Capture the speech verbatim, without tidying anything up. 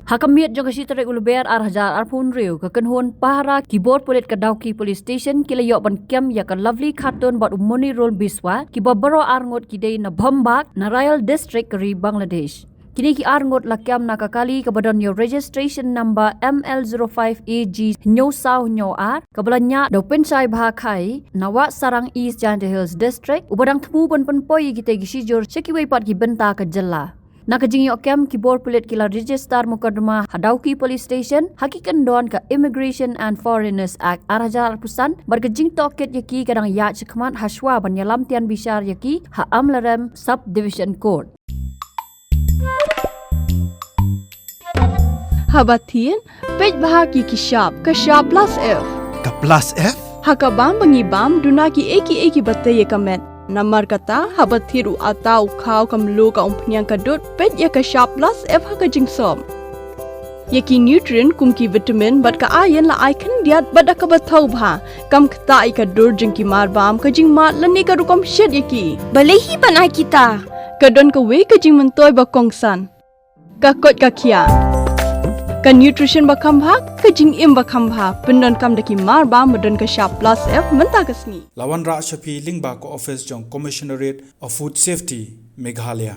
Ha ka miet jong ka shi tarik u Lber ar hajar arphew hynriew, ka kynhun pahara ki bor pulit ka Dawki Police Station ki la ïoh ban kem ïa ka Lovely Khatun bad u Monirul Biswa, kiba baroh arngut ki dei na Bhambak, Narail District, ka ri Bangladesh. Kine ki arngut la kem na ka kali kaba don ïa u registration number M L zero five A G hynñiew saw hynñiew ar, kaba la ñiah da u Pynshai Bhakhai na Wahsarang, East Jaintia Hills District, uba dang thmu ban pynpoi ïa kitei ki shijur sha kiwei pat ki bynta ka jylla. Na ka jingïoh kem, ki bor pulit ki la register mukotduma ha Dawki Police Station ha ki kyndon ka Immigration and Foreigners Act ar hajar arphew san, bad ka jingtohkit ïa ki ka dang ïaid shakhmat hashwa ban ïalam tian bishar ïa ki ha Amlarem Sub Division Court. Haba thied, peit bha ki ki shap, ka shap plus F. Ka plus F? Ha ka bam ba ngi bam, duna ki ei ki ei kiba tei ïa ka met. Namar kata, haba thied u atta, u khaw, ka mluh, ka umphniang, ka dud, peit ïa ka shap plus F ha ka jingsop. Ïa ki nutrient kum ki vitamin bad ka iron la ai khyndiat bad da kaba thaw bha. Kam ktah ïa ka dur jong ki mar bam, ka jingmad lane ka rukom shet ïa ki. Balei hi ban ai kita? Ka don kawei ka jingmyntoi ba kongsan. Ka koit ka khiah. Ka nutrition ba kham bha, ka jingim ba kham bha. Pyndonkam da ki mar bam ba don ka shap plus F mynta ka sngi. La wanrah sha phi lyngba ka office jong Commissionerate of Food Safety, Meghalaya.